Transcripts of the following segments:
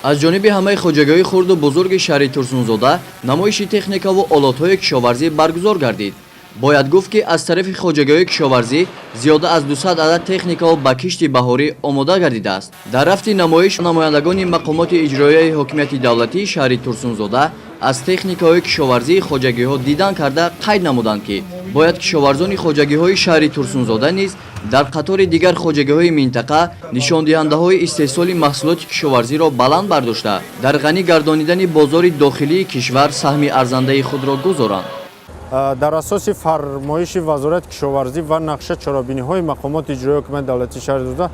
Аз ҷониби ҳамаи хоҷагиҳои хурду бузурги шаҳри Турсунзода намоиши техникаву олотҳои кишоварзӣ баргузор гардид. Бояд гуфт, ки аз тарафи хоҷагиҳои кишоварзӣ зиёда аз 200 адад техникао ба кишти баҳорӣ омода гардидааст. Дар рафти намоиш намояндагони мақомоти иҷроияи ҳокимияти давлатии шаҳри Турсунзода аз техникаҳои кишоварзии хоҷагиҳо дидан карда, қайд намуданд, ки бояд кишоварзони хоҷагиҳои шаҳри Турсунзода низ дар қатори дигар хоҷагиҳои минтақа нишондиҳандаҳои истеҳсоли маҳсулоти кишоварзиро баланд бардошта, дар ғанӣ гардонидани бозори дохилии кишвар саҳми арзандаи худро гузоранд. Дар асоси фармоиши Вазорати кишоварзӣ ва нақша чорабиниҳои мақомоти иҷроии ҳокимияти давлатии шаҳри Турсунзода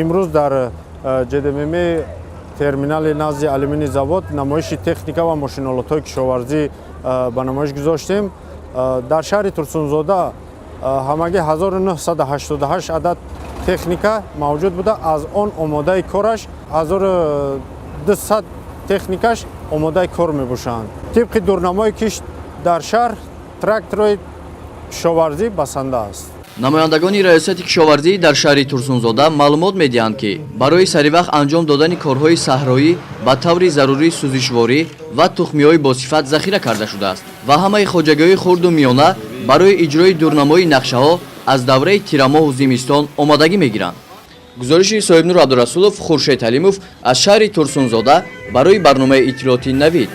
имрӯз дар ЖДММ терминали назди алюминий завод намоиши техника ва мошинолотҳои кишоварзӣ ба намоиш гузоштем. Дар шаҳри Турсунзода ҳамагӣ 1988 адад техника мавҷуд буда, аз он омодаи кораш 1200 техникаш омодаи кор мебошанд. Тибқи дурнамои кишт дар шаҳр тракторҳои кишоварзӣ басанда аст. Намояндагони Раёсати кишоварзӣ дар шаҳри Турсунзода маълумот медиҳанд, ки барои саривақт анҷом додани корҳои саҳроӣ ба таври зарурӣ сӯзишворӣ ва тухмиҳои босифат захира карда шудааст ва ҳамаи хоҷагиҳои хурду миёна барои иҷрои дурнамои нақшаҳо аз давраи тирамоҳу зимистон омодагӣ мегиранд. Гузориши Соҳибнур Абдурасулов, Хуршед Ҳалимов аз шаҳри Турсунзода барои барномаи иттилоотии «Навид».